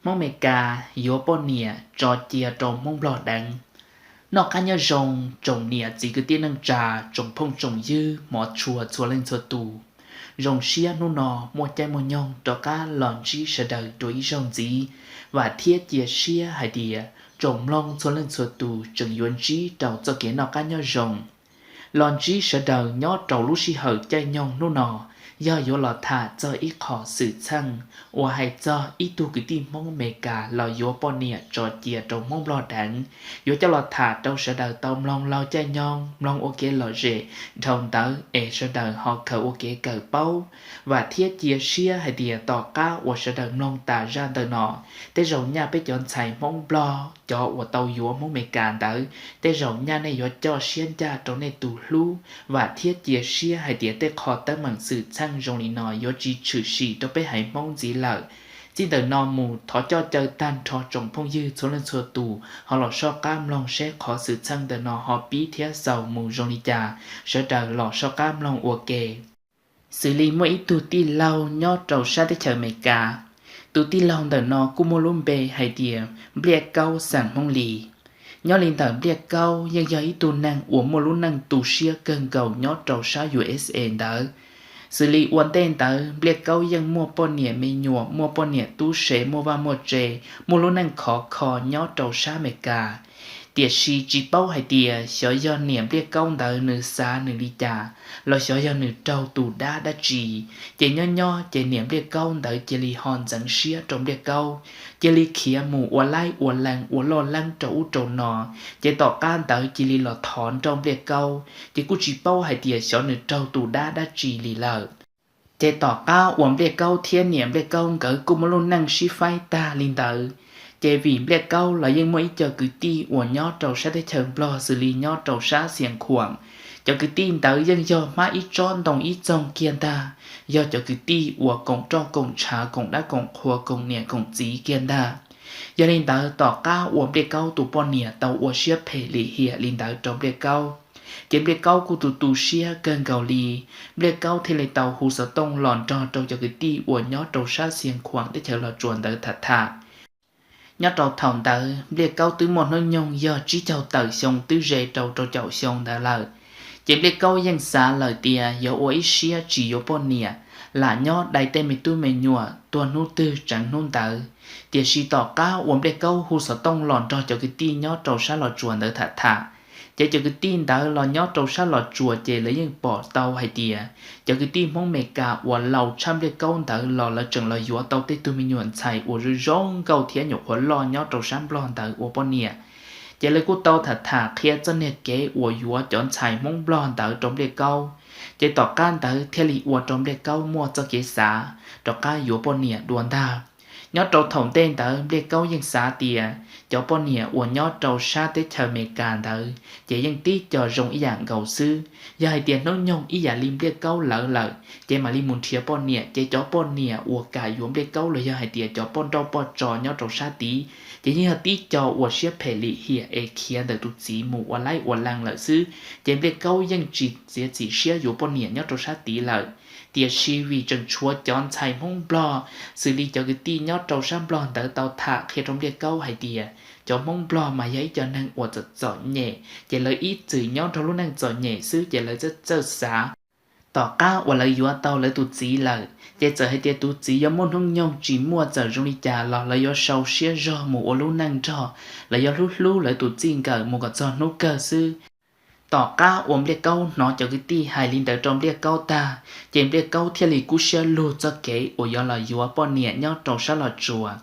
Hmoob Amelikas yuav poj niam tso cia rau Hmoob Nplog deev. Noj qab nyob zoo tsoom niam txiv kwv tij neej tsa, tsoom phooj tsoom ywg hmov tshua txhua leej txhua tus. Zoo siab hnub no muaj caij muaj nyoog rov qab los ntsib sawv daws dua ib zaug ntxiv. Vam thiab cia siab hais tias tsoom mloog txhua leej txhua tus tseem yuav ntsib rau txoj kev noj qab nyob zoo. Los ntsib sawv daws nyob rau lub sij hawm caij nyoog hnub no, yog yuav los tham txog ib qho xwm txheej uas hais txog ib tug kwv tij Hmoob Amelikas los yuav poj niam tso cia rau Hmoob Nplog deev. Yuav coj los tham rau sawv daws tau mloog laug caij nyoog, mloog ua kev lom zem dhau ntawd es sawv daws ho khaws ua kev kawm paub. Vam thiab cia siab hais tias tom qab uas sawv daws mloog tas zaj ntawm no, tej zaum nyaj peb cov ntxhais Hmoob Nplog cov uas tau yuav Hmoob Amelikas ntawd, tej zaum nyaj nej yuav coj siab ncaj rau nej tus hlub. Vam thiab cia siab hais tias tej qho teeb meem xwm txheej zoo li no yuav tsis tshwm sim rau peb haiv Hmoob ntxiv lawm. Txij ntawm no mus thov coj caw tag nrho tsoom phooj ywg txhua leej txhua tus ho los soj qab mloog seb qhov xwm txheej ntawm no ho pib thiab xaus mus zoo li cas. Sawv daws los soj qab mloog ua ke. Xws li muaj ib tug tij laug nyob rau sab teb chaws Amelikas. Tus tij laug ntawm no kuj muaj lub npe hais tias Npliaj Kaub xeem Hmoob Lis. Nyob li ntawm Npliaj Kaub yeej yog ib tug neeg uas muaj lub neej tu siab kawg nkaus nyob rau sab U S A ntawd. Xws li ua ntej ntawd Npliaj Kaub yeej muaj poj niam me nyuam, muaj poj niam tub se, muaj vaj muaj tse, muaj lub neej khov kho nyob rau sab Amelikas. Tiam sis tsis paub hais tias xyov yog niam Npliaj Kaub ntawd nws xav nws li cas, los xyov yog nws raug tus dab dab tsi, ces nyob nyob ces niam Npliaj Kaub ntawd cia li ho ntxeev siab rau Npliaj Kaub, cia li khiav mus ua laib ua lees ua loj leeb rau ub rau no, ces tom qab ntawd cia li los thov nrauj Npliaj Kaub, ces kuj tsis paub hais tias xyov nws raug tus dab dab tsi li lawm. Ces tom qab uas Npliaj Kaub thiab niam Npliaj Kaub nkawd kuj muaj lub neej sib faib tag li ntawd, ces vim Npliaj Kaub los yeej muaj ib co kwv tij uas nyob rau sab teb chaws Nplog xws li nyob rau sab Xias Khuam. Cov kwv tij ntawd yeej yog hmab ib tsob ntoo ib txoog kiag ntag, yog cov kwv tij uas koom roj koom tshav koom dab koom qhua koom niam koom txiv kiag ntag. Yog li ntawd tom qab uas Npliaj Kaub tus poj niam tau ua siab phem lim hiam li ntawd rau Npliaj Kaub, ces Npliaj Kaub kuj tu tu siab kawg nkaus li. Npliaj Kaub thiaj li tau hu xov tooj los nrog rau cov kwv tij uas nyob rau sab Xias Khuam teb chaws Los Tsuas ntawd tham tham. Nyob rau thaum ntawd Npliaj Kaub twb muaj hnub nyoog yog tsib caug tawm xyoo twb ze rau rau caum xyoo ntawd lawm. Ces Npliaj Kaub yeej xav lawm tias yuav ua ib siab tsis yuav poj niam, lam nyob dai tej me tub me nyuam tuag hnub twg tseev hnub ntawd. Tiam sis tom qab uas Npliaj Kaub hu xov tooj los nrog cov kwv tij nyob rau sab Los Tsuas ntawd tham tham, ces cov kwv tij ntawd los nyob rau sab Los Tsuas ces lawv yeej pom tau hais tias cov kwv tij Hmoob Amelikas uas laus tshaj Npliaj Kaub ntawd los lawv tseem los yuav tau tej tug me nyuam ntxhais uas zoo zoo nkauj thiab nyuam qhuav loj nyob rau sab Nplog ntawd ua poj niam. Ces lawv kuj tau tham tham qhia txoj niag kev uas yuav cov ntxhais Hmoob Nplog ntawd rau Npliaj Kaub, ces tom qab ntawd thiaj li ua rau Npliaj Kaub muaj txoj kev xav rov qab yuav poj niam dua ntag. Nyob rau thaum ntej ntawd Npliaj Kaub yeej xav tias cov poj niam uas nyob rau sab teb chaws Amelikas ntawd ces yeej tib co zoo ib yam nkaus xwb. Yog hais tias hnub nyoog ib yam li Npliaj Kaub lawv lawm ces mam li mus nrhiav poj niam, ces cov poj niam uas kam yuav Npliaj Kaub los yog hais tias cov poj nrauj poj tso nyob rau sab tid ces yeej yog tib co uas siab phem lim hiam es khiav ntawm tus txiv mus ua laib ua lees lawm xwb. Ces Npliaj Kaub yeej tsis txiav txim siab yuav poj niam nyob rau sab tid lawm. Tiam sis vim tseem tshuav cov ntxhais Hmoob Nplog, xws li cov kwv tij nyob rau sab Nplog ntawd tau tham qhia rau Npliaj Kaub hais tias cov Hmoob Nplog mas yog ib co neeg uas txom txom nyem, ces lawv ib txwm nyob rau lub neej txom nyem xwb ces lawv txawj txawj xav. Tom qab uas lawv yuav tau lawv tus txiv lawm ces txawm hais tias tus txiv yuav muaj hnub nyoog tsis muaj txawm zoo li cas los lawv yuav sau siab zog mus ua lub neej nrog, lawv yuav hlub hlub lawv tus txij nkawm mus kom txog hnub kawg xwb. Tom qab uas Npliaj Kaub hnov cov kwv tij hais li ntawd rau Npliaj Kaub tag, ces Npliaj Kaub thiaj li kub siab lug txoj kev uas yuav los yuav poj niam nyob rau sab Los Tsuas.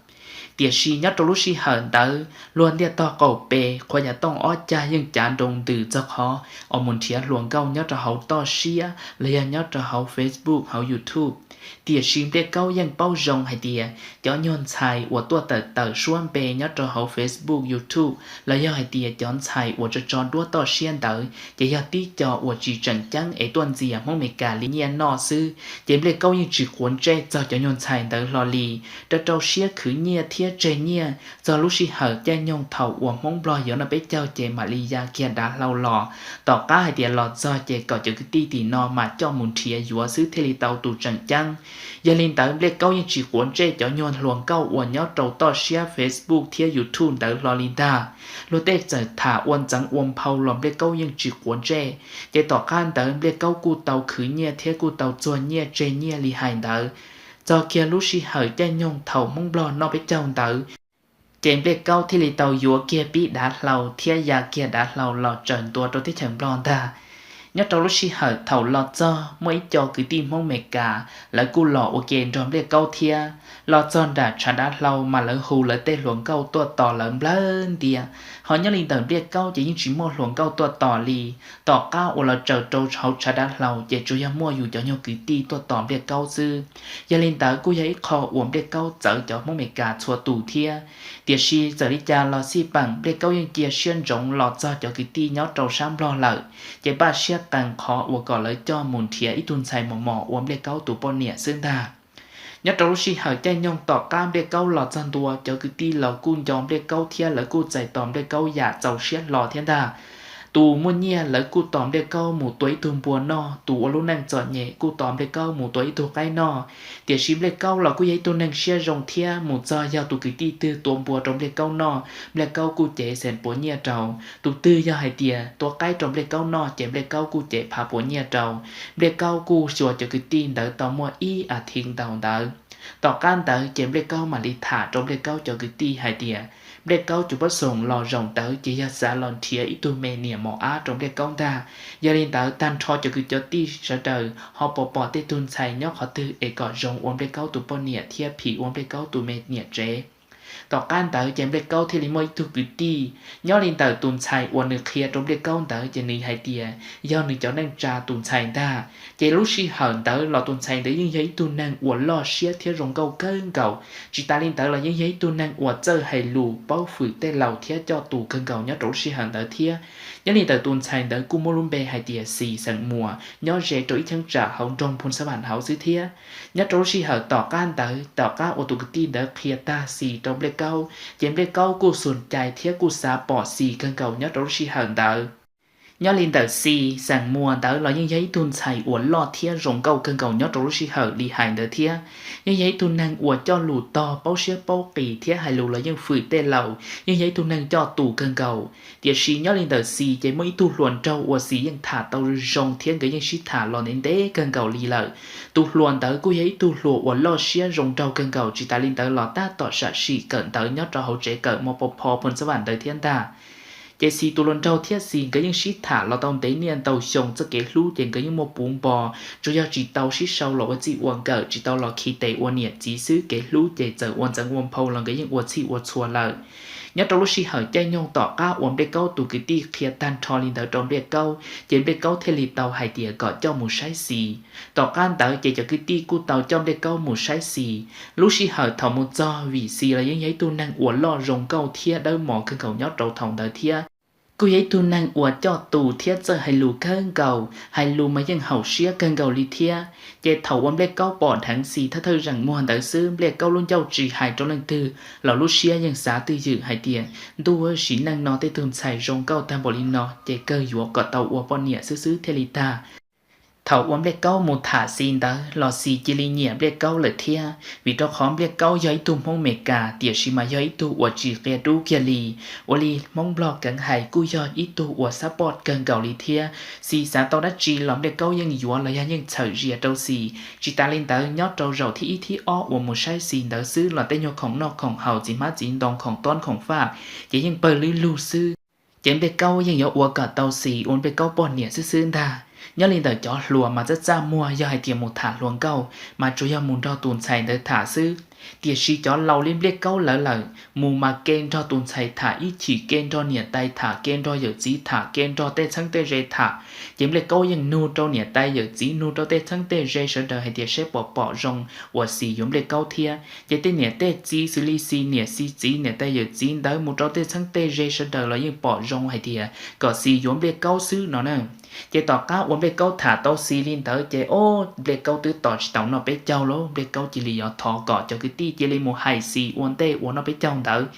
Tiam sis nyob rau lub sij hawm ntawd luag ntiaj tog qaum pes qhuav yav tooj ob cag yeej cav nroo ntws txog qhov uas mus nrhiav hluas nkauj nyob rau hauv toj siab los yog nyob rau hauv Facebook hauv YouTube. Tiam sis Npliaj Kaub yeej paub zoo hais tias cov nyuag ntxhais uas tuaj tawm tawm suab npe nyob rau hauv Facebook YouTube los yog hais tias cov ntxhais uas tso tso duab toj siab ntawd ces yog tib co uas tsis tseem ceeb es tuaj ntxias Hmoob Meskas li nyiaj noj xwb. Ces Npliaj Kaub yeej tsis quav ntsej txog cov nyuag ntxhais ntawd hlo li, rau rau siab khwv nyiaj thiab thiab tseg nyiaj. Txog lub sij hawm caij nyoog thaum uas Hmoob Nplog yuav noj peb caug ces mam li ya kiag dav hlau los. Tom qab hais tias los txog ces kom cov kwv tij tim no mam coj mus nrhiav yuav xwb thiaj li tau tus tseem ceeb. Yog li ntawd Npliaj Kaub yeej tsis quav ntsej cov nyuag hluas nkauj uas nyob rau toj siab Facebook thiab YouTube ntawd hlo li ntag. Luag tej txawm tham ua ntxeev ua nphau los Npliaj Kaub yeej tsis quav ntsej. Ces tom qab ntawd Npliaj Kaub kuj tau khwv nyiaj thiab kuj tau txuag nyiaj tseg nyiaj li hais ntawd. Txog kiag lub sij hawm caij nyoog thaum Hmoob Nplog noj peb caug ntawd, ces Npliaj Kaub thiaj li tau yuav kiag pib dav hlau thiab ya kiag dav hlau los tsaws ntua rau teb chaws Nplog ntag. Nyob rau lub sij hawm thaum los txog muaj ib co kwv tij Hmoob Meskas lawv kuj los ua ke nrog Npliaj Kaub thiab. Los txog nram tshav dav hlau mas lawv hu lawv tej hluas nkauj tuaj tos lawv nplawg ntia. Ho nyob li ntawm Npliaj Kaub ces yeej tsis muaj hluas nkauj tuaj tos li. Tom qab uas los tsaws rau hauv tshav dav hlau ces tsuas yog muaj yus cov nyuag kwv tij tuaj tos Npliaj Kaub xwb. Yog li ntawd kuj yog ib qho uas Npliaj Kaub txawv cov Hmoob Meskas txhua tus thiab. Tiam sis txawm li cas los xij peem Npliaj Kaub yeej cia siab ntsoov los txog cov kwv tij nyob rau sab Nplog lawm, ces npaj siab qees qhov uas kom lawv coj mus nrhiav ib tug ntxhais mos mos ua Npliaj Kaub tus poj niam xwb ntag. Nyob rau lub sij hawm caij nyoog tom qab Npliaj Kaub los txog ntua, cov kwv tij los kuj nco Npliaj Kaub thiab lawv kuj txais tos Npliaj Kaub yam txaus siab hlo thiab ntag. Tus muaj nyiaj lawv kuj tos Npliaj Kaub mus tua ib tug npua noj, tus ua lub neej txom nyem kuj tos Npliaj Kaub mus tua ib tug qaib noj. Tiam sis Npliaj Kaub los kuj yog ib tug neeg siab zoo thiab mus txog yog tus kwv tij twg tua npua rau Npliaj Kaub noj, Npliaj Kaub kuj cev xees puav nyiaj rau. Tus twg yog hais tias tua qaib rau Npliaj Kaub noj ces Npliaj Kaub kuj cev phav puav nyiaj rau. Npliaj Kaub kuj xyuas cov kwv tij ntawd tau muaj ib as thiv ntau ntawd. Tom qab ntawd ces Npliaj Kaub mam li tham rau Npliaj Kaub cov kwv tij hais tias Npliaj Kaub cov pab xoom los zaum ntawd ces yog xav los nrhiav ib tug me niam mos ab rau Npliaj Kaub ntag. Yog li ntawd tag nrho cov kwv cov tij sawv daws ho pom pom tej tug ntxhais nyob qhov twg es kom zoo ua Npliaj Kaub tus poj niam thiab phim ua Npliaj Kaub tus me niam tsev. Tom qab ntawd ces Npliaj Kaub thiaj li muaj ib tug kwv tij, nyob li ntawm tus ntxhais uas nws qhia rau Npliaj Kaub ntawd ces nws hais tias yog nws cov neej tsa tus ntxhais ntag. Ces lub sij hawm ntawd los tus ntxhais ntawd yeej yog ib tug neeg uas loj siab thiab zoo nkauj kawg nkaus. Tsis tas li ntawd los yeej yog ib tug neeg uas txawj hais lus paub fwm tej laus thiab coj tus kawg nkaus nyob rau lub sij hawm ntawd thiab. Nyob li ntawm tus ntxhais ntawd kuj muaj lub npe hais tias Xis xeem Muas, nyob ze rau ib cheeb tsam hauv nroog Phoos Xab Vam hauv xwb thiab. Nyob rau lub sij hawm tom qab ntawd, tom qab uas tus kwv tij ntawd qhia tag Xis rau Npliaj Kaub, ces Npliaj Kaub kuj xum cai thiab kuj xav pom Xis kawg nkaus nyob rau lub sij hawm ntawd. Nyob li ntawm Xis xeem Muas ntawd los yeej yog ib tug ntxhais uas loj thiab zoo nkauj kawg nkaus nyob rau lub sij hawm li hais ntawd thiab. Yeej yog ib tug neeg uas coj lus tog paub siab paub qis thiab hais lus los yeej fwm tej laus, yeej yog ib tug neeg coj tus kawg nkaus. Tiam sis nyob li ntawm Xis ces muaj ib tug hluas nraug uas Xis yeej tham tau zoo thiab nkawd yeej sib tham los ntev ntev kawg nkaus li lawm. Tus hluas ntawd kuj yog ib tug hluas uas loj siab zoo nraug kawg nkaus, tsis tas li ntawd los tab tom sam sim kawm ntawv nyob rau hauv tsev kawm Mos Pos Pho Phoos Xab Vam ntawd thiab ntag. Ces Xis tus hluas nraug thiab Xis nkawd yeej sib tham los tau ntev niaj ntau xyoo, txoj kev hlub ces nkawd yeej muaj puv npo, tsuas yog tsis tau sib sau los ua txij ua nkawm, tsis tau los khi tes ua niam txiv xwb, kev hlub ces txawm ua ntxeev ua nphau los nkawd yeej ua txhij ua txhua lawm. Nyob rau lub sij hawm caij nyoog tom qab uas Npliaj Kaub tus kwv tij qhia tag nrho li ntawd rau Npliaj Kaub, ces Npliaj Kaub thiaj li tau hais tias kom coj mus saib Xis. Tom qab ntawd ces cov kwv tij kuj tau coj Npliaj Kaub mus saib Xis. Lub sij hawm thaum mus txog, vim Xis los yeej yog ib tug neeg uas loj zoo nkauj thiab dawb mos kawg nkaus nyob rau thaum ntawd thiab. Kuj yog ib tug neeg uas coj tus thiab txawj hais lus kawg nkaus, hais lus mas yeej haum siab kawg nkaus li thiab. Ces thaum uas Npliaj Kaub pom dheev Xis thawj thawj zeem muag ntawd xwb, Npliaj Kaub lub ncauj tsis hais rau leej twg los lub siab yeej xav twj ywm hais tias, ntuj, sim neej no tej tug ntxhais zoo nkauj tag npaum li no ces kawg yuav kom tau ua poj niam xwb xwb thiaj li tag. Thaum uas Npliaj Kaub mus tham Xis ntawd los Xis cia li nyiam Npliaj Kaub lawm thiab, vim rau qhov Npliaj Kaub yog ib tug Hmoob Meskas tiam sis mas yog ib tug uas tsis qia dub kiag li. Ua li Hmoob Nplog keev hais kuj yog ib tug uas xab poj kawg nkaus li thiab. Xis xav tau dab tsi los Npliaj Kaub yeej yuav los yog yeej txhawm zias rau Xis. Tsis tas li ntawd, nyob rau zaum thib ib thib ob uas mus saib Xis ntawd xwb los tej nyuag khoom noj khoom haus, txiv hmab txiv ntoo, khoom tob khoom faj ces yeej pawg lwb lug xwb. Ces Npliaj Kaub yeej yuav ua kom tau Xis ua Npliaj Kaub poj niam xwb xwb ntag. Nyob li ntawm cov hluas mas txaj txaj muag, yog hais tias mus tham hluas nkauj mas tsuas yog mus nrog tus ntxhais ntawd tham xwb. Tiam sis cov laus li Npliaj Kaub lawv lawm, mus mas ke nrog tus ntxhais tham ib chim, ke nrog niam tais tham, ke nrog yawm txiv tham, ke nrog tej txheeb tej ze tham. Ces Npliaj Kaub yeej nug rau niam tais yawm txiv, nug rau tej txheeb tej ze sawv daws hais tias seb puas pom zoo uas Xis yuav Npliaj Kaub thiab. Ces tej niam tej txiv xws li Xis niam Xis txiv, niam tais yawm txiv ntawd mus rau tej txheeb tej ze sawv daws los yeej pom zoo hais tias kom Xis yuav Npliaj Kaub xwb no na. Ces tom qab uas Npliaj Kaub tham tau Xis li ntawd ces ob, Npliaj Kaub twb tos tsis tau noj peb caug lawm, Npliaj Kaub cia li yuav thov kom cov kwv tij cia li mus hais Xis ua ntej uas noj peb caug ntawd.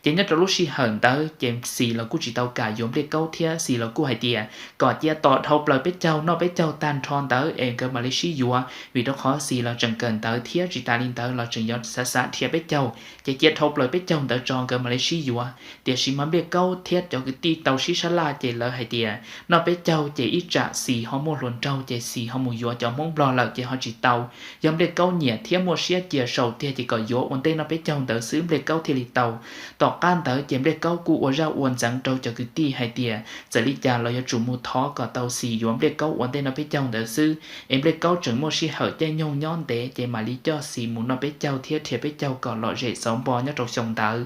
Ces nyob rau lub sij hawm ntawd ces Xis los kuj tsis tau kam yuav Npliaj Kaub thiab, Xis los kuj hais tias kom cia tos dhau plaws peb caug noj peb caug tag nrho ntawd es nkawd mam li sib yuav, vim rau qhov Xis los tseem kawm ntawv thiab tsis tas li ntawd los tseem yuav xav xav dhia peb caug, ces cia dhau plaws peb caug ntawd tso nkawd mam li sib yuav. Tiam sis mas Npliaj Kaub thiab cov kwv tij tau sib sab laj ces lawv hais tias noj peb caug ces ib tsam Xis ho muaj hluas nraug ces Xis ho mus yuav cov Hmoob Nplog lawm ces ho tsis tau. Yog Npliaj Kaub nyiam thiab muaj siab cia saum tiag ces kom yuav ua ntej noj peb caug ntawd xwb Npliaj Kaub thiaj li tau. Tom qab ntawd ces Npliaj Kaub kuj ua zaj ua ntxeev rau cov kwv tij hais tias txawm li cas los yuav tsum mus thov kom tau Xis yuav Npliaj Kaub ua ntej noj peb caug ntawd xwb, es Npliaj Kaub tseem muaj sij hawm caij nyoog nyob ntev ces mam li coj Xis mus noj peb caug thiab dhia peb caug kom lom zem xauv npo nyob rau xyoo ntawd.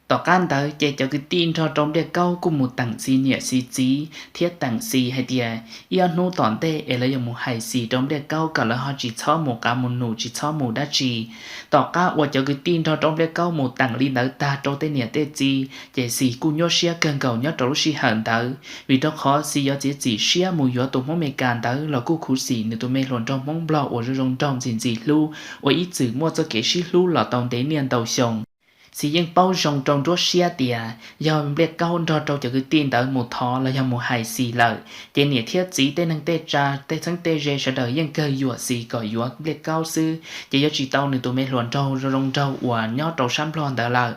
Tom qab ntawd ces cov kwv tij nrog rau Npliaj Kaub kuj mus teem Xis niam Xis txiv thiab teem Xis hais tias ib ob hnub tom ntej es lawv yuav mus hais Xis rau Npliaj Kaub kom lawv ho tsis txhob mus qav mus num tsis txhob mus dab tsi. Tom qab uas cov kwv tij nrog rau Npliaj Kaub mus teem li ntawd tag rau tej niam tej txiv ces Xis kuj nyuaj siab kawg nkaus nyob rau lub sij hawm ntawd, vim rau qhov Xis yuav txiav txim siab mus yuav tus Hmoob Meskas ntawd los kuj khuv xim nws tus me hluas nraug Hmoob Nplog uas zoo zoo nraug ntxim ntxim hlub, uas ib txwm muaj txoj kev sib hlub los tau ntev niaj ntau xyoo. Xis yeej paub zoo rau nruab siab tias yog Npliaj Kaub nrog rau cov kwv tij ntawd mus thov los yog mus hais Xis lawm, ces niam thiab txiv tej neeg tej tsa tej txheeb tej ze sawv daws yeej kawg yuam Xis kom yuav Npliaj Kaub xwb, ces yuav tsis tau nws tus me hluas nraug zoo zoo nraug uas nyob rau sab Nplog ntawd lawm.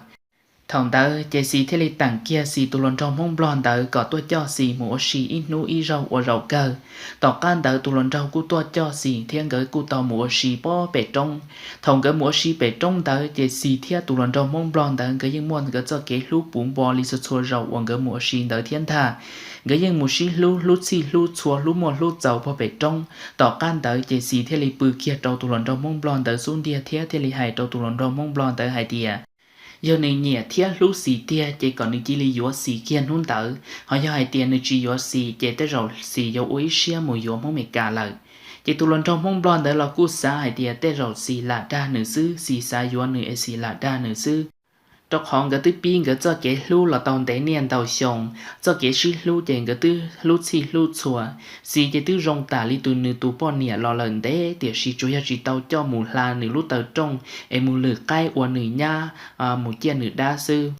Thaum ntawd ces Xis thiaj li teem kiag Xis tus hluas nraug Hmoob Nplog ntawd kom tuaj coj Xis mus ua si ib hnub ib zaug ua zaum kawg. Tom qab ntawd tus hluas nraug kuj tuaj coj Xis thiab nkawd kuj tau mus ua si pob pem roob. Thaum nkawd mus ua si pem roob ntawd ces Xis thiab tus hluas nraug Hmoob Nplog ntawd nkawd yeej muaj nkawd txoj kev hlub puv npo li txhua txhua zaus uas nkawd mus ua si ntawd thiab ntag. Nkawd yeej mus sib hlub hlub txhij hlub txhua hlub muaj hlub txaus pob pem roob. Tom qab ntawd ces Xis thiaj li pw kiag rau tus hluas nraug Hmoob Nplog ntawd xub ntiag thiab thiaj li hais rau tus hluas nraug Hmoob Nplog ntawd hais tias yog nws nyiam thiab hlub Xis tiag ces kom nws cia li yuav Xis kiag hnub ntawd, ho yog hais tias nws tsis yuav Xis ces tej zaum Xis yuav ua ib siab mus yuav Hmoob Meskas lawm. Ces tus hluas nraug Hmoob Nplog ntawd los kuj xav hais tias tej zaum Xis lam dag nws xwb, Xis xav yuav nws es Xis lam dag nws xwb. Rau qhov nkawd twb pib nkawd txoj kev hlub los tau ntev niaj ntau xyoo, txoj kev sib hlub ces nkawd twb hlub txhij hlub txhua. Xis ces twb zoo tam li tus nws tus poj niam los lawm ntev, tiam sis tsuas yog tsis tau coj mus hla nws lub taw rooj es mus lwm qaib ua nws nyab, mus ciaj nws dab xwb.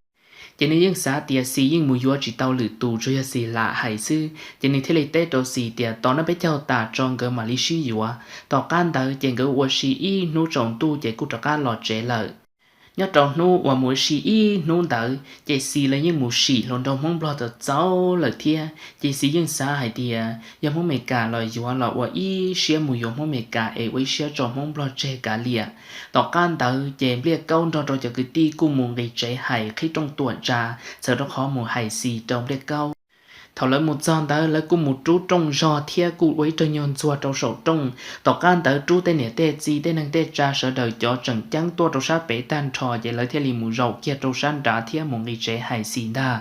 Ces nws yeej xav tias Xis yeej mus yuav tsis tau lwm tus, tsuas yog Xis lam hais xwb, ces nws thiaj li teb rau Xis tias tos noj peb caug tas tso nkawd mam li sib yuav. Tom qab ntawd ces nkawd ua si ib hnub tsaus ntuj ces kuj rov qab los tsev lawm. Nyob rau hnub uas mus ua si ib hnub ntawd ces Xis los yeej mus sim hluas nraug Hmoob Nplog txaus txaus lawm thiab, ces Xis yeej xav hais tias yog Hmoob Meskas los yuav los ua ib siab mus yuav Hmoob Meskas es ua ib siab tso Hmoob Nplog tseg kav liam. Tom qab ntawd ces Npliaj Kaub nrog rau cov kwv tij kuj mus nqis tsev hais qhib rooj tuam tsa, txhawm rau qhov mus hais Xis rau Npliaj Kaub. Thaum lawv mus txog ntawd lawv kuj mus rub rooj zog thiab kuj ua ib rooj nyuag ntxuag rau saum rooj. Tom qab ntawd rub tej niam tej txiv tej neeg tej tsa sawv daws cov tseem ceeb tuaj rau sab pem tag nrho ces lawv thiaj li mus zaum kiag rau sab nrad thiab mus nqis tsev hais Xis ntag.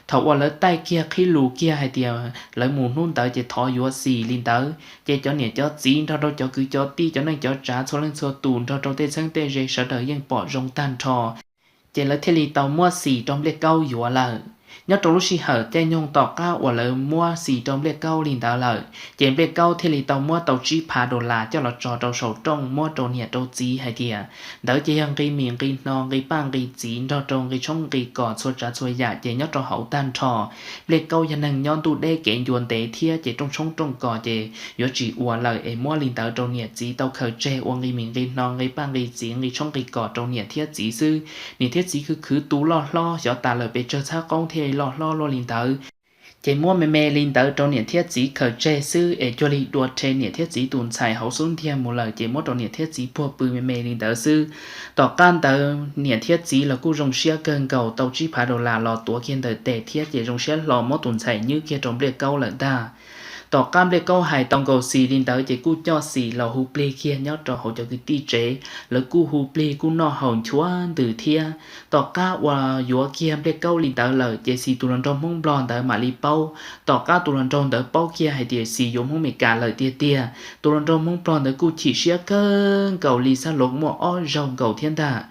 Thaum uas lawv taij kiag qhib lus kiag hais tias lawv mus hnub ntawd ces thov yuav Xis li ntawd, ces cov niam cov txiv nrog rau cov kwv cov tij cov neej cov tsav txhua leej txhua tus nrog rau tej txheeb tej ze sawv daws yeej pom zoo tag nrho, ces lawv thiaj li tau muab Xis rau Npliaj Kaub yuav lawm. Nyob rau lub sij hawm caij nyoog tom qab uas lawv muab Xis rau Npliaj Kaub li ntawd lawm, ces Npliaj Kaub thiaj li tau muab tau tsib phav dollar coj los tso rau saum rooj muab rau niam rau txiv hais tias ntawd ces yog nqi mis nqi hno nqi paj nqi txiv nrog rau nqi tshoob nqi kos txhua tsav txhua yam ces nyob rau hauv tag nrho. Npliaj Kaub yog neeg nyob ntuj deb kev ncua ntev thiab ces rooj tshoob rooj kos ces yuav tsis ua lawm es muab li ntawd rau niam txiv tau khaws tseg ua nqi mis nqi hno nqi paj nqi txiv nqi tshoob nqi kos rau niam thiab txiv xwb. Niam thiab txiv khwv khwv tu loj hlob xyov tas lawm pes tsawg txhab qoob thiaj li loj hlob luaj li ntawd. Ces muab me me li ntawd rau niam thiab txiv khaws tseg xwb es cuag li dua rhe niam thiab txiv tus ntxhais hauv xub ntiag mus lawm ces muab rau niam thiab txiv puag pw me me li ntawd xwb. Tom qab ntawd niam thiab txiv los kuj zoo siab kawg nkaus tau tsib phav dollar los tuav kiag ntawm tes thiab ces zoo siab hlo muab tus ntxhais nywb kiag rau Npliaj Kaub lawm ntag. Tom qab Npliaj Kaub hais tau nkaus Xis li ntawd ces kuj coj Xis los hu plig kiag nyob rau hauv cov kwv tij tsev, lawv kuj hu plig kuj noj haus nchuav ntws thiab. Tom qab uas yuav kiag Npliaj Kaub li ntawd lawm ces Xis tus hluas nraug Hmoob Nplog ntawd mam li paub. Tom qab tus hluas nraug ntawd paub kiag hais tias Xis yuav Hmoob Meskas lawm tiag tiag, tus hluas nraug Hmoob Nplog ntawd kuj chim siab kawg nkaus li xab lov muaj ob zaug nkaus thiab ntag.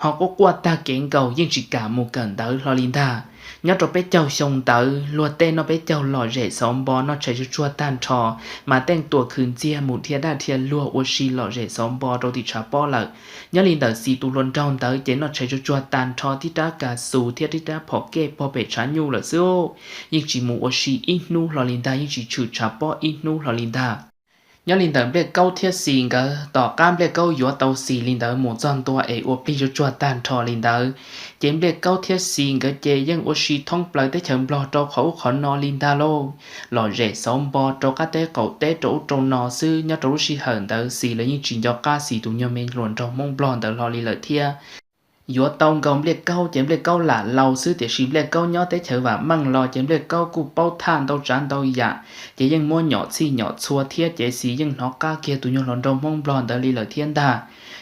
ho quaj quaj tag kev nkaus yeej tsis kam mus kawm ntawv hlo li ntag. Nyob rau peb caug xyoo ntawd luag tej noj peb caug lom zem xauv npo noj tshais tsuag tsuag tag nrho, mas tej tuam khwv ntxiag mus dhia daj dhia luag ua si lom zem xauv npo rau tim tshav pob lawm. Nyob li ntawm Xis tus hluas nraug ntawd ces noj tshais tsuag tsuag tag nrho tib rab kas xus thiab tib rab phom kej pog pem tshav nyuj lawm xwb. Yeej tsis mus ua si ib hnub hlo li ntag, yeej tsis tshwm tshav pob ib hnub hlo li ntag. Nyob li ntawm Npliaj Kaub thiab Xis nkawd, tom qab Npliaj Kaub yuav tau Xis li ntawd mus txog ntua es ua plig tsuag tsuag tag nrho li ntawd, ces Npliaj Kaub thiab Xis nkawd ces yeej ua si thoob plaws teb chaws Nplog rau qhov ub qhov no li ntag lauj. Lom zem xauv npo rau qab teb qaum teb rau ub rau no xwb. Nyob rau lub sij hawm ntawd Xis los yeej tsis nco qab Xis tus nyuag me hluas nraug Hmoob Nplog ntawd hlo li lawm thiab. Yuav tau nkaus Npliaj Kaub ces Npliaj Kaub lam laus xwb, tiam sis Npliaj Kaub nyob teb chaws Vam Meej los ces Npliaj Kaub kuj paub thaj ntau tsav ntau yam, ces yeej muab nyom txhij nyom txhua thiab, ces Xis yeej hnov qab kiag tus nyuag hluas nraug Hmoob Nplog ntawd li lawm thiab ntag.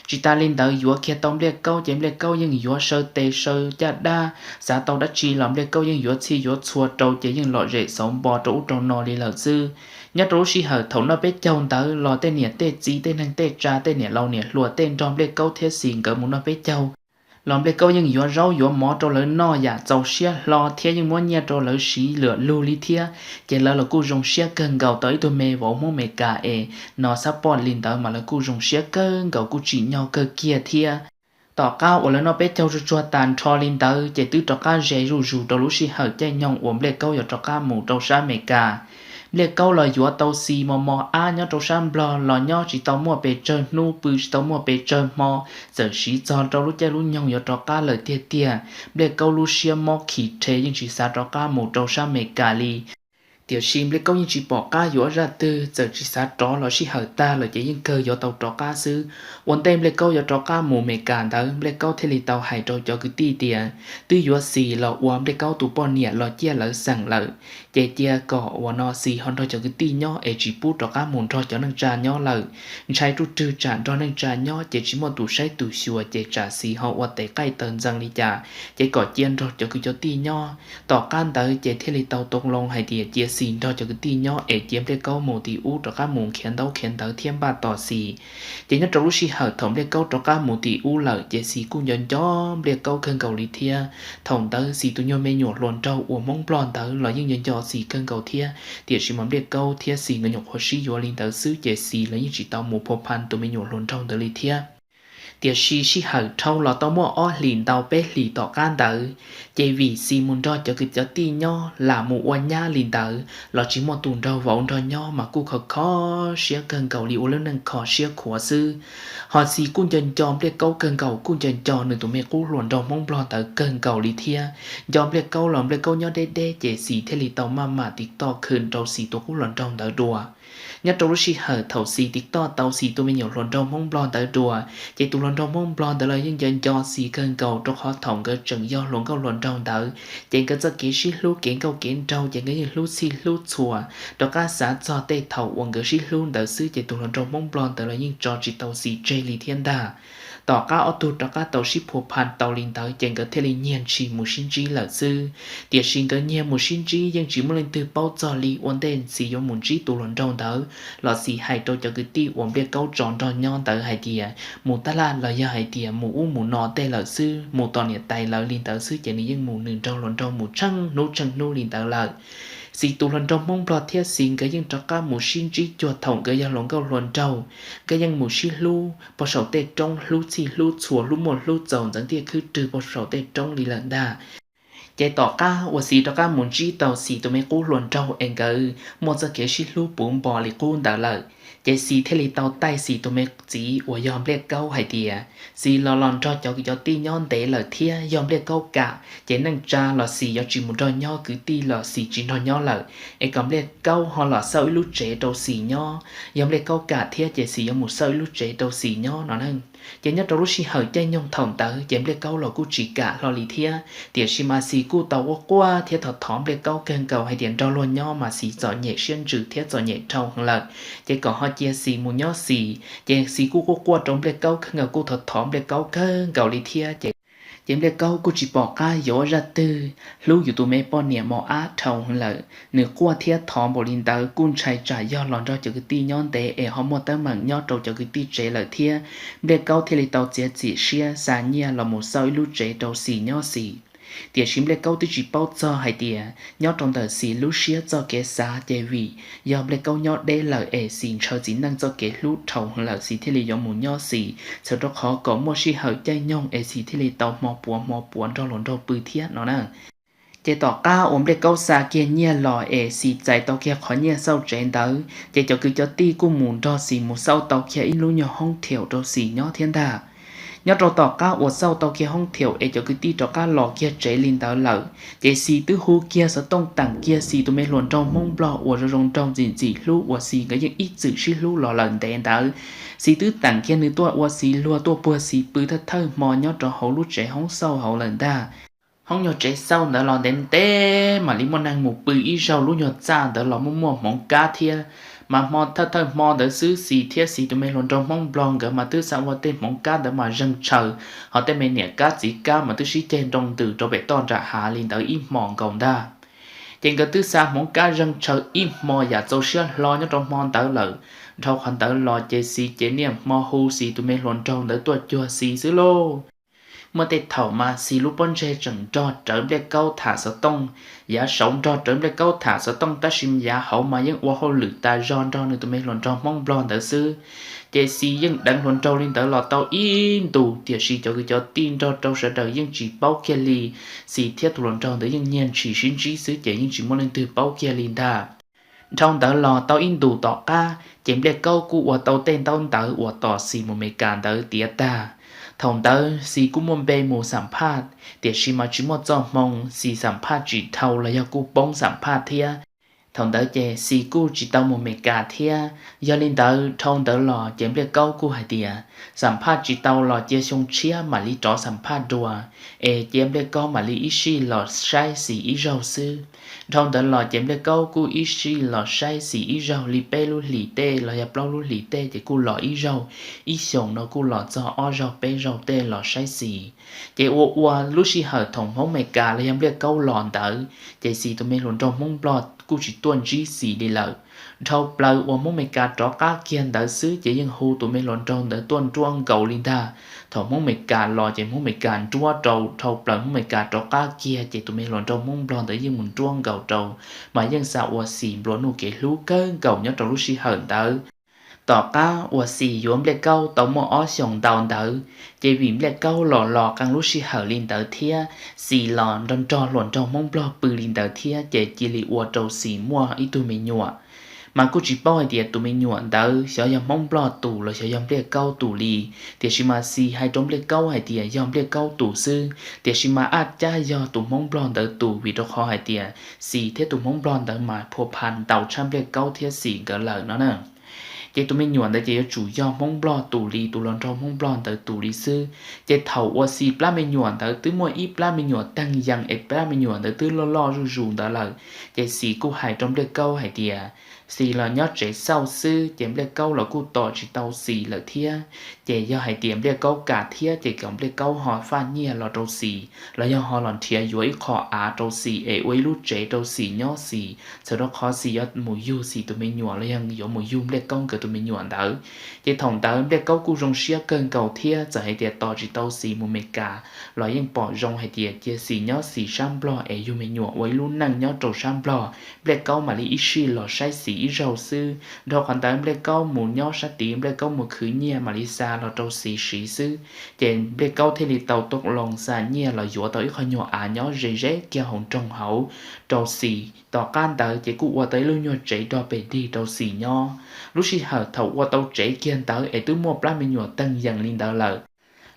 Tsis tas li ntawd, yuav kiag tau Npliaj Kaub ces Npliaj Kaub yeej yuav saw tes saw caj dab, xav tau dab tsi los Npliaj Kaub yeej yuav txhij yuav txhua rau, ces yeej lom zem xauv npo rau ub rau no li lawm xwb. Nyob rau lub sij hawm thaum noj peb caug ntawd los tej niam tej txiv tej neeg tej tsa tej niam laus niam hluas tej nrog Npliaj Kaub thiab Xis nkawd mus noj peb caug los Npliaj Kaub yeej yuav zaub yuav mov rau lawv noj yam txaus siab hlo thiab yeej muab nyiaj rau lawv siv lwm lug li thiab. Ces lawv los kuj zoo siab kawg nkaus tau ib tug me vauv Hmoob Amelikas es no xab poj li ntawd mas lawv kuj zoo siab kawg nkaus kuj tsim nyog kawg kiag thiab. Tom qab uas lawv noj peb caug tsuag tsuag tas nrho li ntawd ces twb rov qab ze zuj zus rau lub sij hawm caij nyoog uas Npliaj Kaub yuav rov qab mus rau sab Amelikas. Npliaj Kaub los yuav tau Xis mos mos ab nyob rau sab Nplog los nyob tsis tau muaj pes tsawg hnub, pw tsis tau muaj pes tsawg hmo, txawm siv txog rau lub caij lub nyoog yuav rov qab lawm tiag tiag, Npliaj Kaub lub siab mob khis rhe yeej tsis xav rov qab mus rau sab Amelikas li. Tiam sis Npliaj Kaub yeej tsis pom qab yuav zaj twg, txawm tsis xav rov los sij hawm tag lawm ces yeej kawg yuav tau rov qab xwb. Ua ntej Npliaj Kaub yuav rov qab mus Amelikas ntawd, Npliaj Kaub thiaj li tau hais rau cov kwv tij tias twb yuav Xis los ua Npliaj Kaub tus poj niam los ciaj lawv xeem lawm, ces cia kom uas no Xis ho nrog cov kwv tij nyob es tsis pub rov qab mus nrog cov neej tsa nyob lawm. Ntshai ruj rwg tsam nrog neej tsa nyob ces tsis muaj tus saib tus xyuas ces tsam Xis ho ua tes qaij taw ntxees li cas, ces kom cia nrog cov kwv cov tij nyob. Tom qab ntawd ces thiaj li tau tau loo hais tias cia Xis nrog cov kwv tij nyob es cia Npliaj Kaub mus tim ub rov qab mus khiav ntaub khiav ntawv thiab npaj tos Xis. Ces nyob rau lub sij hawm thaum Npliaj Kaub rov qab mus tim ub lawm ces Xis kuj nco nco Npliaj Kaub kawg nkaus li thiab. Thaum ntawd Xis tus nyuag me nyuam hluas nraug uas Hmoob Nplog ntawd los yeej nco nco Xis kawg nkaus thiab, tiam sis mas Npliaj Kaub thiab Xis nkawd nyuam qhuav sib yuav li ntawd xwb ces Xis los yeej tsis tau mus phua phan tus me nyuam hluas nraug ntawd li thiab. Tiam sis sij hawm dhau los tau muaj ob hlis ntau peb hlis tom qab ntawd, ces vim Xis mus nrog cov kwv cov tij nyob lam mus ua nyab li ntawd los tsis muaj tus nraug vauv nrog nyob mas kuj kho kho siab kawg nkaus li ua lub neej kho siab khuav xwb. Ho Xis kuj nco nco Npliaj Kaub kawg nkaus, kuj nco nco nws tus me qub hluas nraug Hmoob Nplog ntawd kawg nkaus li thiab. Nco Npliaj Kaub los Npliaj Kaub nyob deb deb ces Xis thiaj li tau maj mam tiv toj khwm rau Xis tus qub hluas nraug ntawd dua. Nyob rau lub sij hawm thaum Xis tiv toj tau Xis tus me nyuam hluas nraug Hmoob Nplog ntawd dua, ces tus hluas nraug Hmoob Nplog ntawd los yeej nco nco Xis kawg nkaus rau qhov thaum nkawd tseem yog hluas nkauj hluas nraug ntawd, ces nkawd txoj kev sib hlub kev nkauj kev nraug ces nkawd yeej hlub txhij hlub txhua. Rov qab xav txog tej thaum uas nkawd sib hlub ntawd xwb ces tus hluas nraug Hmoob Nplog ntawd los yeej tso tsis tau Xis tseg li thiab ntag. Tom qab ob tug rov qab tau sib phua phan tau li ntawd ces nkawd thiaj li nyiag ntshis mus sib ntsib lawm xwb. Tiam sis nkawd nyiag mus sib ntsib yeej tsis muaj leej twg paub txog li ua ntej Xis yuav mus ntsib tus hluas nraug ntawd los Xis hais rau cov kwv tij uas Npliaj Kaub tso nrog nyob ntawd hais tias mus tab laj los yog hais tias mus ub mus no tej lawm xwb, mus tom niam tais lawv li ntawd xwb ces nws yeej mus nws nraug hluas nraug mus tsheej hnub tsheej hnub li ntawd lawm. Xis tus hluas nraug Hmoob Nplog thiab Xis nkawd yeej rov qab mus sib ntsib cuag thaum nkawd yog hluas nkauj hluas nraug, nkawd yeej mus sib hlub pog saum tej roob, hlub txhij hlub txhua, hlub muaj hlub txaus ntxeev tiaj khwb rwg pog saum tej roob li lawm ntag. Ces tom qab uas Xis rov qab mus ntsib tau Xis tus me qub hluas nraug es nkawd muaj txoj kev sib hlub puv npo li qub ntawd lawm, ces Xis thiaj li tau taij Xis tus me txiv uas yog Npliaj Kaub hais tias Xis los los nrog cov kwv cov tij nyob ntev lawm thiab, yog Npliaj Kaub kam ces neej tsa los Xis yuav tsis mus nrog nyob, kwv tij los Xis tsis nrog nyob lawm, es kom Npliaj Kaub ho los xauj ib lub tsev rau Xis nyob. Yog Npliaj Kaub kam thiab ces Xis yuav mus xauj ib lub tsev rau Xis nyob no na. Ces nyob rau lub sij hawm caij nyoog thaum ntawd ces Npliaj Kaub los kuj tsis kam hlo li thiab, tiam sis mas Xis kuj tau ua quaj thiab thov thov Npliaj Kaub kawg nkaus hais tias nrog luag nyob mas Xis txom nyem siab ntsws thiab txom nyem dhau heev lawm, ces kom ho cia Xis mus nyob Xis. Ces Xis kuj quaj quaj rau Npliaj Kaub kawg nkaus, kuj thov thov Npliaj Kaub kawg nkaus li thiab ces Ces Npliaj Kaub kuj tsis pom qab yuav zaj twg hlub yus tus me poj niam mos ab dhau heev lawm, nws quaj thiab thov npaum li ntawd kuj ntshai tsam yog los nrog cov kwv tij nyob ntev es ho muaj teeb meem nyob rau cov kwv tij tsev lawm thiab. Npliaj Kaub thiaj li tau txiav txim siab xa nyiaj los mus xauj ib lub tsev rau Xis nyob Xis. Tiam sis Npliaj Kaub twb tsis paub txog hais tias nyob rau ntawm Xis lub siab txoj kev xav ces vim yog Npliaj Kaub nyob deb lawm es Xis ntshaw txiv neej txoj kev hlub dhau heev lawm Xis thiaj li yuav mus nyob Xis, txhawm rau qhov kom muaj sij hawm caij nyoog es Xis thiaj li tau hmo puav hmo puav nrog hluas nraug pw thiab no na. Ces tom qab uas Npliaj Kaub xa kiag nyiaj los es Xis txais tau kiag qhov nyiaj xauj tsev ntawd ces cov kwv cov tij kuj mus nrog Xis mus xauj tau kiag ib lub nyuag hoob thiaum rau Xis nyob thiab ntag. Nyob rau tom qab uas xauj tau kiag hoob thiaum es cov kwv tij rov qab los kiag tsev li ntawd lawm ces Xis twb hu kiag xov tooj teem kiag Xis tus me hluas nraug Hmoob Nplog uas zoo zoo nraug ntxim ntxim hlub uas Xis nkawd yeej ib txwm sib hlub los lawm ntev ntawd. Xis twb teem kiag nws tuaj ua Xis luag tuaj puag Xis pw thawj thawj hmo nyob rau hauv lub tsev hoob xauj hauv lawm ntag. Hoob nyuag tsev xauj ntawd los ntev ntev mam li muaj neeg mus pw ib zaug, lub nyuag txaj ntawd los muaj muaj hmoov kab thiab. Mas hmo thawj thawj hmo ntawd xwb Xis thiab Xis tus me hluas nraug Hmoob Nplog nkawd mas twb xav ua tej hmoov kab ntawd mas zeeg tshaws, ho tej me niam kab txiv kab mas twb sib ceg nroo ntws rau pem toj nram hav li ntawd ib hmos nkaus ntag. Ces nkawd twb xa hmoov kab zeeg tshaws ib hmo yam txaus siab hlo nyob rau hmo ntawd lawm. Dhau qhov ntawd los ces Xis ces niaj hmo hu Xis tus me hluas nraug ntawd tuaj cuag Xis xwb lauj. Muaj tej thaum mas Xis lub pob ntseg tseem nrog rawv Npliaj Kaub tham xov tooj, yav saud nrog rawv Npliaj Kaub tham xov tooj tab sis yav hauv mas yeej ua hauj lwm tas zog nrog nws tus me hluas nraug Hmoob Nplog ntawd xwb. Ces Xis yeej deev hluas nraug li ntawd los tau ib ntus tiam sis cov kwv cov tij nrog rau sawv daws yeej tsis paub kiag li. Xis thiab tus hluas nraug ntawd yeej nyiag ntshis sib ntsib xwb ces yeej tsis muaj leej twg paub kiag li ntag. Dhau ntawd los tau ib ntus tom qab ces Npliaj Kaub kuj ua tau tej ntaub ntawv uas tos Xis mus Meskas ntawd tiav tag. Thaum ntawd Xis kuj muaj npe mus xam phaj, tiam sis mas tsis muaj txoj hmoo, Xis xam phaj tsis dhau los yog kuj poob xam phaj thiab. Thaum ntawd ces Xis kuj tsis tau mus Meskas thiab. Yog li ntawd dhau ntawd los ces Npliaj Kaub kuj hais tias xam phaj tsis tau los cia xyoo tshiab mam li rov xam phaj dua, es cia Npliaj Kaub mam li ib sij los saib Xis ib zaug xwb. Dhau ntawd los ces Npliaj Kaub kuj ib sij los saib Xis ib zaug li peb lub hlis tej los yog plaub lub hlis tej ces kuj los ib zaug, ib xyoos no kuj los txog ob zaug peb zaug tej los saib Xis. Ces ua ua lub sij hawm thaum Hmoob Meskas los yog Npliaj Kaub los ntawd ces Xis tus me hluas nraug Hmoob Nplog kuj tsis tuaj ntsib Xis li lawm. Dhau plaws uas Hmoob Meskas rov qab kiag ntawd xwb ces yeej hu tus me hluas nraug ntawd tuaj nruab nkaus li ntag. Thaum Hmoob Meskas los ces Hmoob Meskas nruab rau, dhau plaws Hmoob Meskas rov qab kiag ces tus me hluas nraug Hmoob Nplog ntawd yeej mus nruab nkaus rau, mas yeej xav ua Xis nplua nuj kev hlub kawg nkaus nyob rau lub sij hawm ntawd. Tom qab uas Xis yuav Npliaj Kaub tau muaj ob xyoos ntau ntawd, ces vim Npliaj Kaub los los qee lub sij hawm li ntawd thiab, Xis los nrog nrog hluas nraug Hmoob Nplog pw li ntawd thiab ces cia li ua rau Xis muaj ib tug me nyuam. Mas kuj tsis paub hais tias tus me nyuam ntawd xyov yog Hmoob Nplog tus los xyov yog Npliaj Kaub tus li, tiam sis mas Xis hais rau Npliaj Kaub hais tias yog Npliaj Kaub tus xwb, tiam sis mas ab cab yog tus Hmoob Nplog ntawd tus vim rau qhov hais tias Xis thiab tus Hmoob Nplog ntawd mas phua pha ntau tshaj Npliaj Kaub thiab Xis nkawd lawm no na. Ces tus me nyuam ntawd ces yuav tsum yog Hmoob Nplog tus li, tus hluas nraug Hmoob Nplog ntawd tus li xwb. Ces thaum uas Xis plab me nyuam ntawd twb muaj ib plab me nyuam teeg yees es plab me nyuam ntawd twb loj loj zuj zus ntawd lawm, ces Xis kuj hais rau Npliaj Kaub hais tias Xis los nyob tsev xauj xwb ces Npliaj Kaub los kuj tos tsis tau Xis lawm thiab. Ces yog hais tias Npliaj Kaub kam thiab ces kom Npliaj Kaub ho faj nyiaj los rau Xis los yog ho los nrhiav yuav ib qho av rau Xis es ua ib lub tsev rau Xis nyob Xis, txhawm rau qhov Xis yuav mus yug Xis tus me nyuam los yog yuav mus yug Npliaj Kaub nkawd tus me nyuam ntawd. Ces thaum ntawd Npliaj Kaub kuj zoo siab kawg nkaus thiab txawm hais tias tos tsis tau Xis mus Meskas los yeej pom zoo hais tias cia Xis nyob Xis sab Nplog es yug me nyuam ua ib lub neej nyob rau sab Nplog, Npliaj Kaub mam li ib sij los saib Xis ib zaug xwb. Dhau qhov ntawd Npliaj Kaub mus nyob sab tid, Npliaj Kaub mus khwv nyiaj mam li xa los rau Xis siv xwb. Ces Npliaj Kaub thiaj li tau tuaj loo xa nyiaj los yuav tau ib qho nyuag av nyob ze ze kiag hauv nroog hauv rau Xis. Tom qab ntawd ces kuj ua tau ib lub nyuag tsev rog pem dig rau Xis nyob. Lub sij hawm thaum ua tau tsev kiag ntawd es twb muaj plab me nyuam teeg yees li ntawd lawm,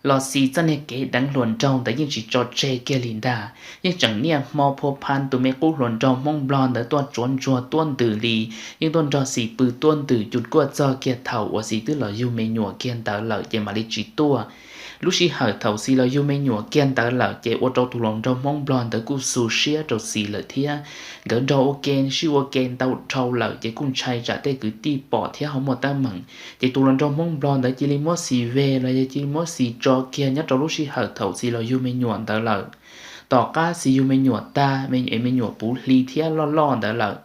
los Xis txoj niag kev deev hluas nraug ntawd yeej tsis tso tseg kiag li ntag, yeej tseem niaj hmo phua pha tus me qub hluas nraug Hmoob Nplog ntawd tuaj tsuav ntsuag tuab ntws li, yeej tuaj nrog Xis pw tuab ntws cus kuaj txog kiag thaum uas Xis twb los yug me nyuam kiag ntawd lawm ces mam li tsis tuaj. Lub sij hawm thaum Xis los yug me nyuam kiag ntawd lawm ces ua rau tus hluas nraug Hmoob Nplog ntawd kuj xu siab rau Xis lawm thiab. Nkawd nrog ua ke sib ua ke ntau dhau lawm ces kuj ntshai tsam tej kwv tij pom thiab ho muaj teeb meem. Ces tus hluas nraug Hmoob Nplog ntawd cia li muab Xis ve los yog cia li muab Xis tso kiag nyob rau lub sij hawm thaum Xis los yug me nyuam ntawd lawm. Tom qab Xis yug me nyuam tag, me nyuam puv hli thiab loj loj ntawd lawm,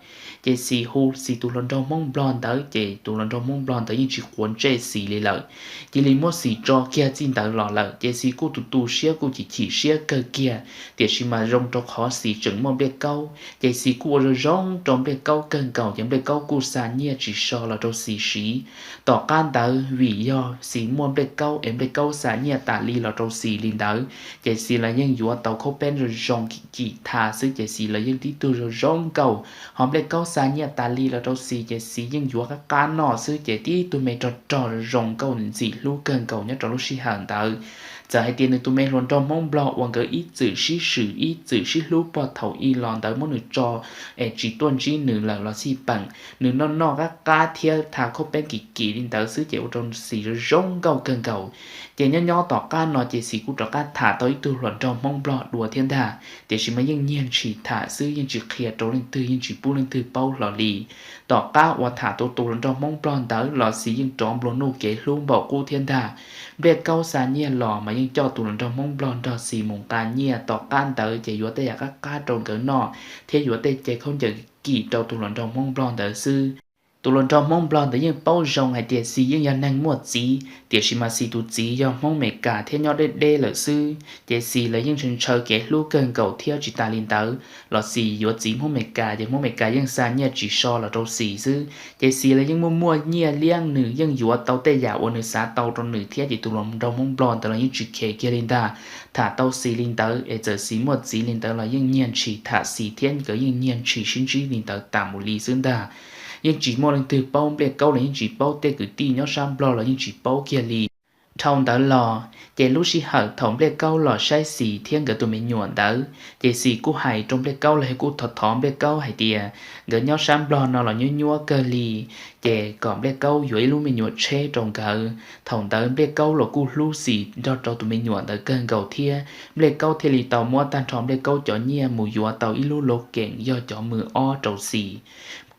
ces Xis hu Xis tus hluas nraug Hmoob Nplog ntawd, ces tus hluas nraug Hmoob Nplog ntawd yeej tsis quav ntsej Xis li lawm, cia li muab Xis tso kiag txij ntawd los lawm. Ces Xis kuj tu tu siab kuj chim chim siab kawg kiag, tiam sis mas zoo rau qhov Xis tseem muaj Npliaj Kaub, ces Xis kuj ua zoo zoo rau Npliaj Kaub kawg nkaus, ces Npliaj Kaub kuj xa nyiaj tsis so los rau Xis siv. Tom qab ntawd vim yog Xis muaj Npliaj Kaub es Npliaj Kaub xa nyiaj tas li los rau Xis li ntawd, ces Xis los yeej yuav tau khaub peb zoo zoo kim kim tham xwb, ces Xis los yeej tib tug zoo zoo nkauj. Ho Npliaj Kaub xa nyiaj tas li los rau Xis ces Xis yeej yuav qab qab noj xwb, ces tib tug me rog rog zoo nkauj ntxim hlub kawg nkaus nyob rau lub sij hawm ntawd. Txawm hais tias nws tus me hluas nraug Hmoob Nplog uas nkawd ib txwm sib swm ib txwm sib hlub puag thaum ub los ntawd muab nws tso es tsis tuaj ntsib nws lawm los xij peem, nws noj noj qab qab thiab tham khaub peb kim kim li ntawd xwb ces ua rau Xis zoo zoo nkauj kawg nkaus. Ces nyob nyob tom qab no ces Xis kuj rov qab tham tau ib tug hluas nraug Hmoob Nplog dua thiab ntag, tiam sis mas yeej nyiag ntshis tham xwb, yeej tsis qhia rau leej twg, yeej tsis pub leej twg paub hlo li. Tom qab uas tham tau tus hluas nraug Hmoob Nplog ntawd los Xis yeej rov nplua nuj kev hlub npaum qub thiab ntag. Npliaj Kaub xa nyiaj los mas yeej coj tus hluas nraug Hmoob Nplog nrog Xis mus nqa nyiaj, tom qab ntawd ces yuav tej yam qab qab rau nkawd noj thiab yuav tej ce khaub ncaws kim rau tus hluas nraug Hmoob Nplog ntawd xwb. Tus hluas nraug Hmoob Nplog ntawd yeej paub zoo hais tias Xis yeej yog neeg muaj txiv, tiam sis mas Xis tus txiv yog Hmoob Meskas thiab nyob deb deb lawm xwb, ces Xis los yeej ntshaw ntshaw kev hlub kawg nkaus thiab. Tsis tas li ntawd los Xis yuav txiv Hmoob Meskas, ces Hmoob Meskas yeej xa nyiaj tsis so los rau Xis xwb, ces Xis los yeej muaj muaj nyiaj liab, nws yeej yuav tau tej yam uas nws xav tau rau nws thiab, ces tus hluas nraug Hmoob Nplog ntawd los yeej tsis khev kiag li ntag. Tham tau Xis li ntawd es txawm Xis muaj txiv li ntawd los yeej nyiag ntshis tham Xis thiab nkawd yeej nyiag ntshis sib ntsib li ntawd tas mus li xwb ntag. Yeej tsis muaj leej twg paub, Npliaj Kaub los yeej tsis paub, tej kwv tij nyob sab Nplog los yeej tsis paub kiag li. Dhau ntawd los ces lub sij hawm thaum Npliaj Kaub los saib Xis thiab nkawd tus me nyuam ntawd, ces Xis kuj hais rau Npliaj Kaub los yog kuj thov thov Npliaj Kaub hais tias nkawd nyob sab Nplog no los nyuaj nyuaj kawg li, ces kom Npliaj Kaub yuav ib lub me nyuam tsheb rau nkawd. Thaum ntawd Npliaj Kaub los kuj hlub Xis nrog rau tus me nyuam ntawd kawg nkaus thiab. Npliaj Kaub thiaj li tau muab tag nrho Npliaj Kaub cov nyiaj mus yuav tau ib lub lov keem yog cov mws ob rau Xis.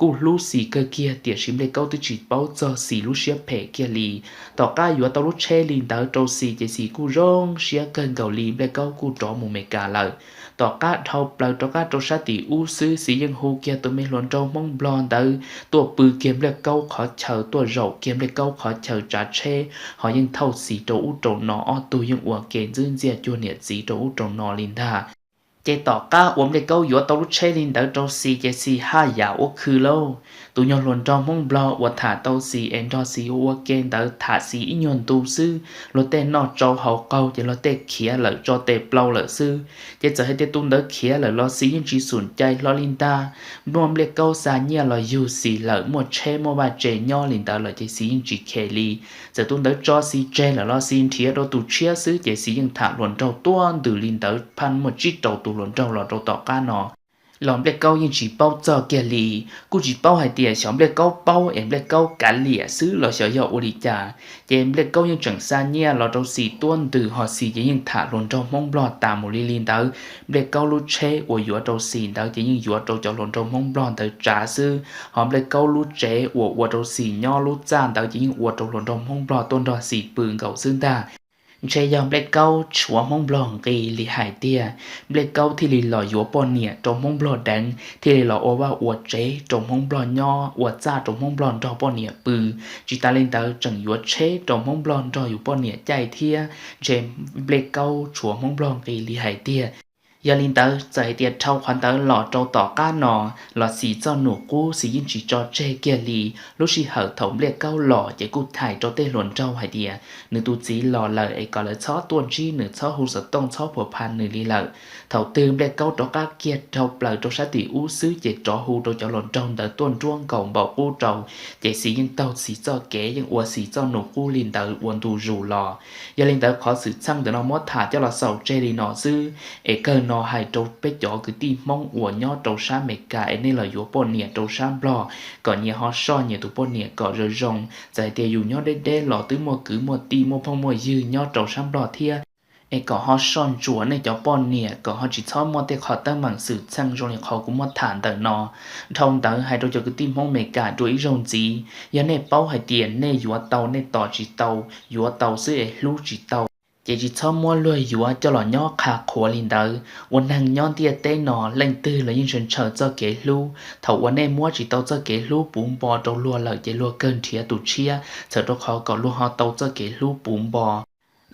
Kuj hlub Xis kawg kiag, tiam sis Npliaj Kaub twb tsis paub txog Xis lub siab phem kiag li. Tom qab yuav tau lub tsheb li ntawd rau Xis ces Xis kuj zoo siab kawg nkaus li, Npliaj Kaub kuj rov mus Meskas lawm. Tom qab dhau plaws rov qab rau sab tim ub xwb, Xis yeej hu kiag tus me hluas nraug Hmoob Nplog ntawd tuaj pw kiag Npliaj Kaub qhov chaw, tuaj zaum kiag Npliaj Kaub qhov chaw tsav tsheb, ho yeej thauj Xis rau ub rau no, ob tug yeej ua ke ntxwb ntxiaj cuag niam txiv rau ub rau no li ntag. Ces tom qab uas Npliaj Kaub yuav tau lub tsheb li ntawd rau Xis ces Xis haj yam ua khw lauj. Tus nyuag hluas nraug Hmoob Nplog uas tham tau Xis es nrog Xis ua ua ke ntawd tham Xis ib nyuag ntu xwb, luag tej noj tsau haus qaug ces luag tej khiav lawm tso tes plaus lawm xwb. Ces txawm hais tias tus ntawd khiav lawm los Xis yeej tsis xum cai hlo li ntag. Muaj Npliaj Kaub xa nyiaj los yug Xis lawm, muaj tsheb muaj vaj tse nyob li ntawd lawm ces Xis yeej tsis khev li. Txawm tus ntawd tso Xis tseg lawm los Xis nrhiav rau tus tshiab xwb, ces Xis yeej tham hluas nraug tuaj ntws li ntawd phaj muaj tsib rau tus hluas nraug los rau tom qab no. Los Npliaj Kaub yeej tsis paub txog kiag li, kuj tsis paub hais tias xyov Npliaj Kaub paub es Npliaj Kaub kav liam xwb los xyov yog ua li cas. Ces Npliaj Kaub yeej tseem xa nyiaj los rau Xis tuaj ntws, ho Xis ces yeej tham hluas nraug Hmoob Nplog tas mus li li ntawd. Npliaj Kaub lub tsheb uas yuav rau Xis ntawd ces yeej yuav rau cov hluas nraug Hmoob Nplog ntawd tsav xwb, ho Npliaj Kaub lub tsev uas ua rau Xis nyob lub txaj ntawd ces yeej ua rau hluas nraug Hmoob Nplog tuaj nrog Xis pw nkaus xwb ntag. Ntshe yog Npliaj Kaub tshuav Hmoob Nplog nqi li hais tiag, Npliaj Kaub thiaj li los yuav poj niam rau Hmoob Nplog deev, thiaj li los ua vaj ua tsev rau Hmoob Nplog nyob, ua txaj rau Hmoob Nplog nrog poj niam pw. Tsis tas li ntawd tseem yuav tsheb rau Hmoob Nplog nrog yus poj niam caij thiab, ntshe Npliaj Kaub tshuav Hmoob Nplog nqi li hais tiag. Yog li ntawd txawm hais tias dhau qhov ntawd los rau tom qab no los Xis txoj num qub Xis yeej tsis tso tseg kiag li. Lub sij hawm thaum Npliaj Kaub los ces kuj hais rau tej hluas nraug hais tias nws tus txiv los lawm es kom lawv txhob tuaj ntsib nws, txhob hu xov tooj, txhob phuas pha nws li lawm. Thaum twg Npliaj Kaub rov qab kiag dhau plaws rau sab tim ub xwb ces rov hu rau cov hluas nraug ntawd tuaj nruab nkaus npaum qub rau, ces Xis yeej taug Xis txoj kev, yeej ua Xis txoj num qub li ntawd ua ntu zus los. Yog li ntawd qhov xwm txheej ntawm no muab tham coj los xaus tseg li no xwb, es kawg no hais rau peb cov kwv tij Hmoob uas nyob rau sab Amelikas es nej los yuav poj niam rau sab Nplog, kom nyias ho soj nyias tus poj niam kom zoo zoo. Txawm hais tias yus nyob deb deb los twb muaj kwv muaj tij muaj phooj muaj ywg nyob rau sab Nplog thiab, es kom ho soj ntsuam nej cov poj niam kom ho tsis txhob muaj tej qhov teeb meem xwm txheej zoo li qhov kuv muab tham ntawm no. Dhau ntawd hais rau cov kwv tij Hmoob Amelikas dua ib zaug ntxiv, yog nej paub hais tias nej yuav tau nej tos tsis tau, yuav tau xwb es hlub tsis tau, ces tsis txhob muab luag yuav coj los nyob qha qhuav li ntawd. Ua neeg nyob ntiaj teb no leej twg los yeej ntshaw ntshaw txoj kev hlub. Thaum uas nej muab tsis tau txoj kev hlub puv npo rau luag lawm ces luag kawg nrhiav tus tshiab, txhawm rau qhov kom luag ho tau txoj kev hlub puv npo.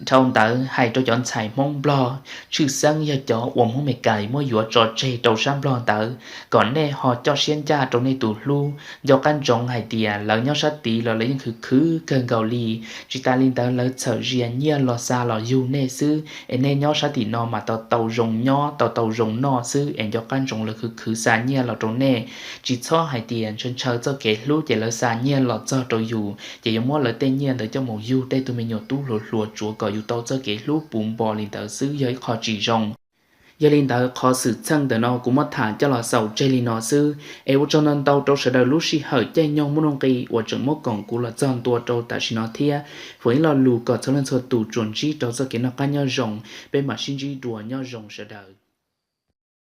Dhau ntawd hais rau cov ntxhais Hmoob Nplog, tshwj xeeb yog cov uas Hmoob Amelikas muab yuav tso tseg rau sab Nplog ntawd, kom nej ho coj siab ncaj rau nej tus hlub. Nco qab ntsoov hais tias lawv nyob sab tid los lawv yeej khwv khwv kawg nkaus li. Tsis tas li ntawd lawv txhawm zia nyiaj los xa los yug nej xwb, es nej nyob sab tim no mas tau tau zoo nyob tau tau zoo noj xwb, es nco qab ntsoov lawv khwv khwv xa nyiaj los rau nej. Tsis txhob hais tias ntshaw ntshaw txoj kev hlub ces lawv xa nyiaj los txog rau yus ces yuav muab lawv tej nyiaj ntawd coj mus yug tej tug me nyuam tub hluas hluas tsuav kom yus tau txoj kev hlub puv npo li ntawd xwb yog ib qho tsis zoo. Yog li ntawd qhov xwm txheej ntawm no kuv muab tham coj los xaus tseg li no xwb, es ua tsaug ntau ntau rau sawv daws lub sij hawm caij nyoog muaj nuj nqi uas tseem muab koom kuv los txog ntua rau tam sim no thiab. Foom ib lo lus kom txhua leej txhua tus tsuas ntsib rau txoj kev noj qab nyob zoo, peb mam sib ntsib dua, nyob zoo sawv daws.